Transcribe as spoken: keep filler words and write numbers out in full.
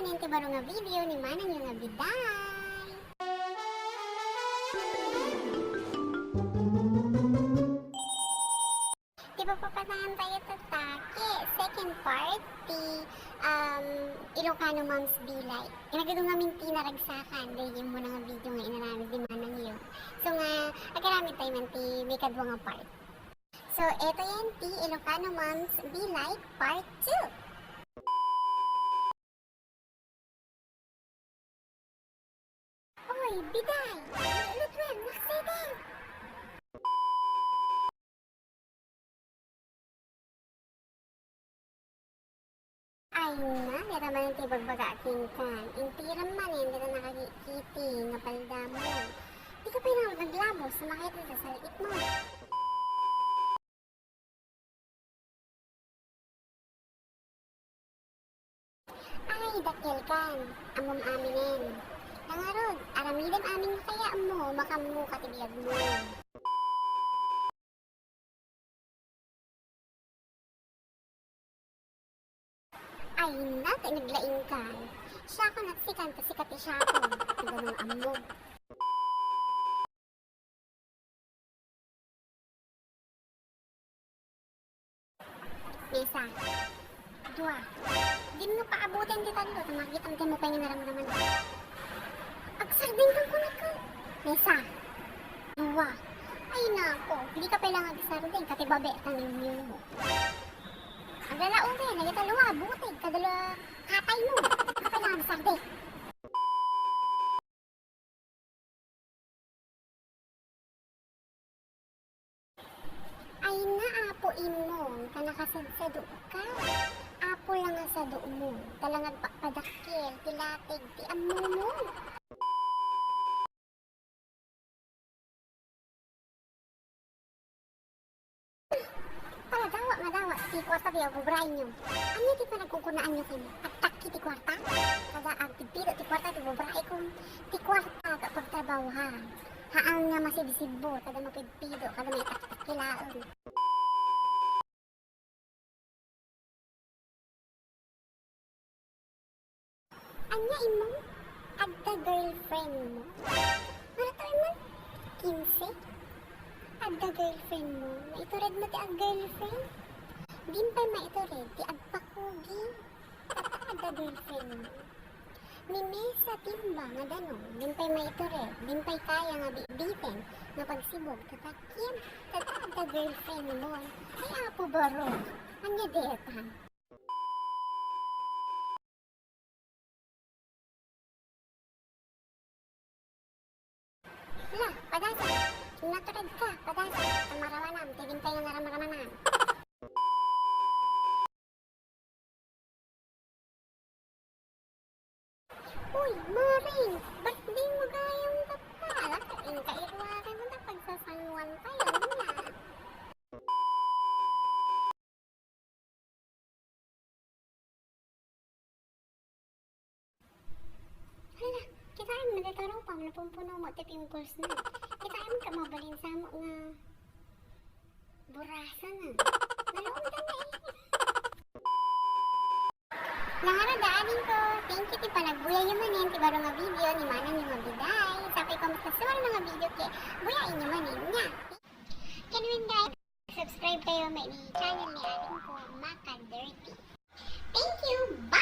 Iti baro nga video ni manangyo nga Biday. Ti papapatayan tayo tatta, ket second part ti, um, Ilocano Moms Be Like. Nagadu ngamin ti naragsakan, daydi muna nga video nga inaramid ni manangyo. So nga, agaramid tayo man ti maikadua nga part. So, eto yan ti Ilocano Moms Be Like Part two. Oy, Biday! Lutwen, excited! Ay na, dita manen ti ibagbaga kenka. Intiram manen dita nakakikiti nga palda mo. Di ka pay lang naglabos sa makita sa salikit mo. Ay, dakkel kan. Ammom aminen. Nangarod, aramidem amin nga kayatmo, makammo ka ti biagmo. Ay, na, ti naglaing kan. Siakon at sikan, ta sika ti siakon. Nagano ammo. Mesa. Dua. Dimo nga paabuten ti tallo, ta makitam ti mo pay nga naramraman. Agsardeng kan kunaka. Mesa. Dua. Ay nako, di ka pay lang agsardeng, kati babe, tanimyo mo. Agala ube, nagita lua, butig, kadalo, katay mo. Di ka pay lang agsardeng. Ay na, Apo Imong, ta nakasadsaduka. Apo la nga sadumo, ta la nga agpakpadakkel ti latig ti ammomo. Paladawa, madawa ti kuarta ti agubraenyo. Ania ti panagkunkunaanyo ken agtakki ti kuarta? Kada agpidpido ti kuarta ti bubraekom, ti kuarta nga pagtrabahoan. Haan nga masibsibbo, kada mapidpido, kada maitaktakki laeng. Ania, Imong? Adda girlfriend mo? Marato, Imong? Kinse? Adda girlfriend mo? Maitured mo ti ag-girlfriend? Din pay maitured ti agpakugi. Adda girlfriend mo? Ni Mesa Timba nga danum, din pay maitured, din pay kaya nga bitbiten nga pagsibug, tatakim, tata adda girlfriend mo. Ay, Apo Baro, ania deta? La, padasa. Natured ka, padasa. Tamaramanam, ti din pay nga naramramanam. Uy, Maring, birthday mo gayam tatta. Ala, inka iruwagan mo ta pagsasanguan tayo, na. Hala, kitaem, nagatarupa, napumpuno mo ti pimples na. Kitaem ka, mabalin sa mo nga burasa na. Nalundan na eh. Nangarod a adingko, thank you ti panagbuya yo manen ti baro nga video ni manang yo nga Biday. Sapay ko met kasano nga video ket buyaen yo manen nia. Ken wen guys, subscribe kayo met ni channel ni adingko, Maka Dirty. Thank you. Bye!